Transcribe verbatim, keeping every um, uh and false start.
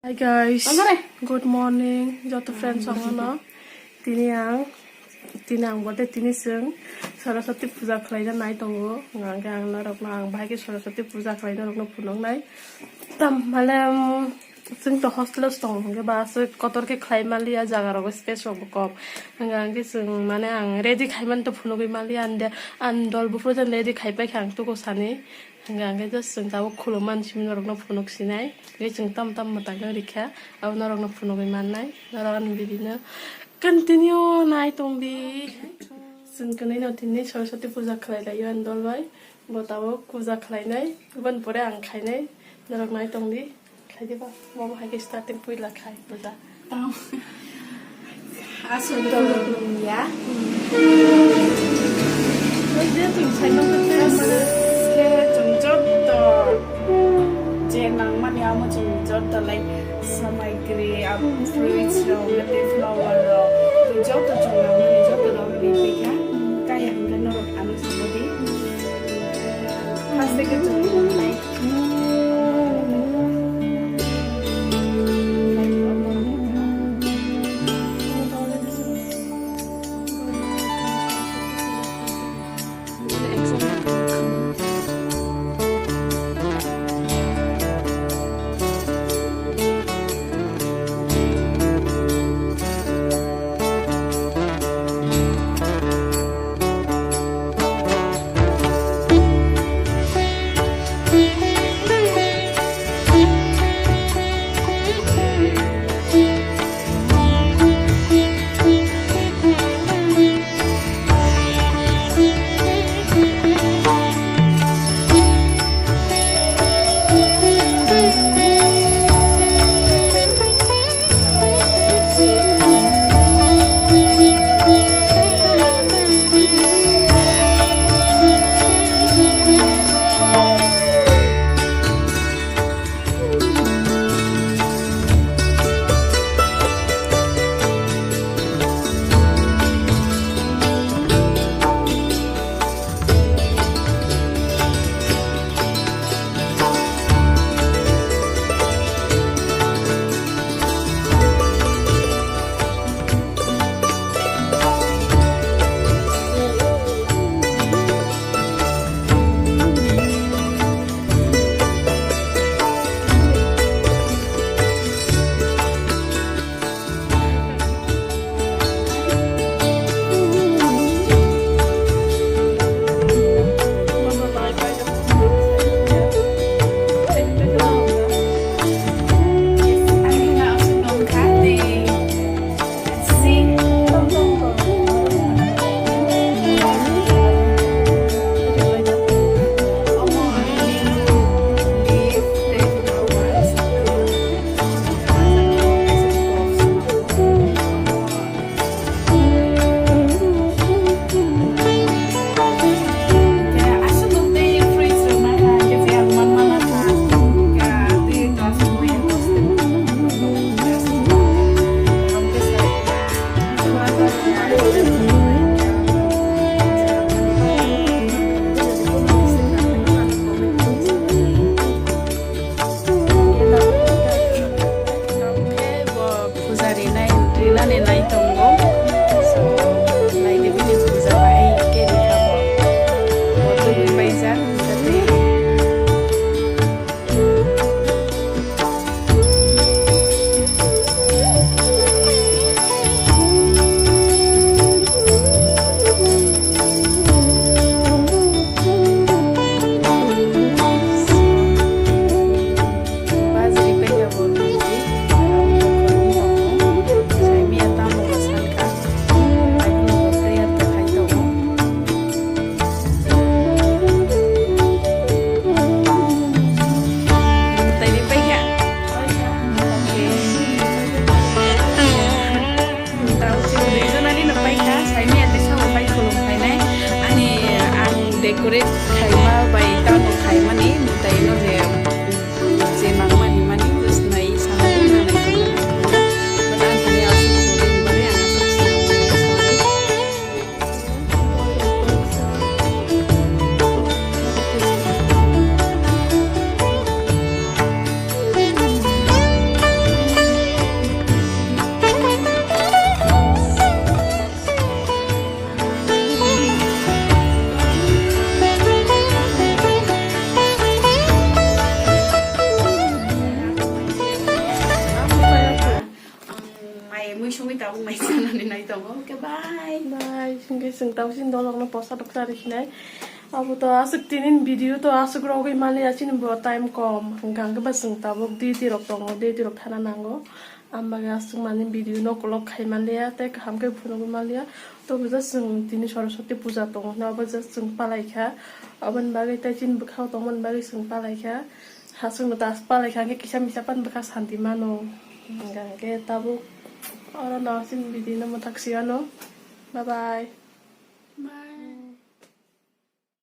Hi guys, good morning joto friends rokno. Tini ang, tini ang bode tini chwng Saraswati puja khlaina nai tongo. Hwnkhe ang norokno, ang bahai khe Saraswati puja khlaina norokno phunuknai. Tam male, um, chwng to hostel o tongo hwnkhe ba aswk kotor khe khlai maliya, jaga rogo space rokbo kom. Hwnkhe chwng mane ang ready khaimani to phunugwi maliya, ande ang dol buphuru jan ready khaipai kha ang tuku sani. Hwnkhe ang khe just chwng tabuk khulumani simi norokno phunuk sinai. Hwnkhe chwng tam tam mwtaino rikha, abo norokno phunugwi mannai. Norok ani video no continue nai tongdi. Chwng kwnwi no tini Saraswati puja khlai laio ani dol bai. Bo tabuk puja khlainai, boni pore ang khainai. Norok nai tongdi. Khaidi ba, bo bo hai khe starting puila khai puja. Tamo. Aswk dol ya. Khe chwng jotto je nangmani amo chwng jotto, like, samagri, abo fruits rok, tei flower rok, tei jotto chwng nangmani jotto rok rwi phaikha. Kaya hwnkhe norok ano sabodi. First khe chwng nai. Bo puja rinai, rinani nai tongo. So, naidi bini puja bahai khe rikha bo. Bo tubui paijak, jate. Bajri paikha bo nungwi, saimia tamo bwskanka, prayer to khai tongo. Taini paikha. Tao chwng duijonani no paikha, saimia tei sabo bai khulum khainai. Ani ang decorate khaima bai tamo khaimani mwtai no je, je nangmani mani just nai sana. But ang thani aswk khulum bari ang aswk sinamani. Okay, bye. Bye. Hingke chwng tabuk chini dolok no posa dok chari khinai. Abo to aswk tinin video to aswk rogwi maliya chini bo time kom. Hingke hingke ba chwng tabuk duty rok tongo, duty rok thana nango. Ambaga aswk mani video no kolok khai maliya, tei kaham khe phunugwi maliya. To bo just chwng tini Saraswati puja tongo hwnwi abo just chwng palai kha. Aboni bagwi tei chini bwkhao tongmani bagwi chwng palai kha. Haswk no das palai kha, hingke kisa misa pan bwkha santi mano. Hingke tabuk oro no chini video no mwthak siyano. Bye bye.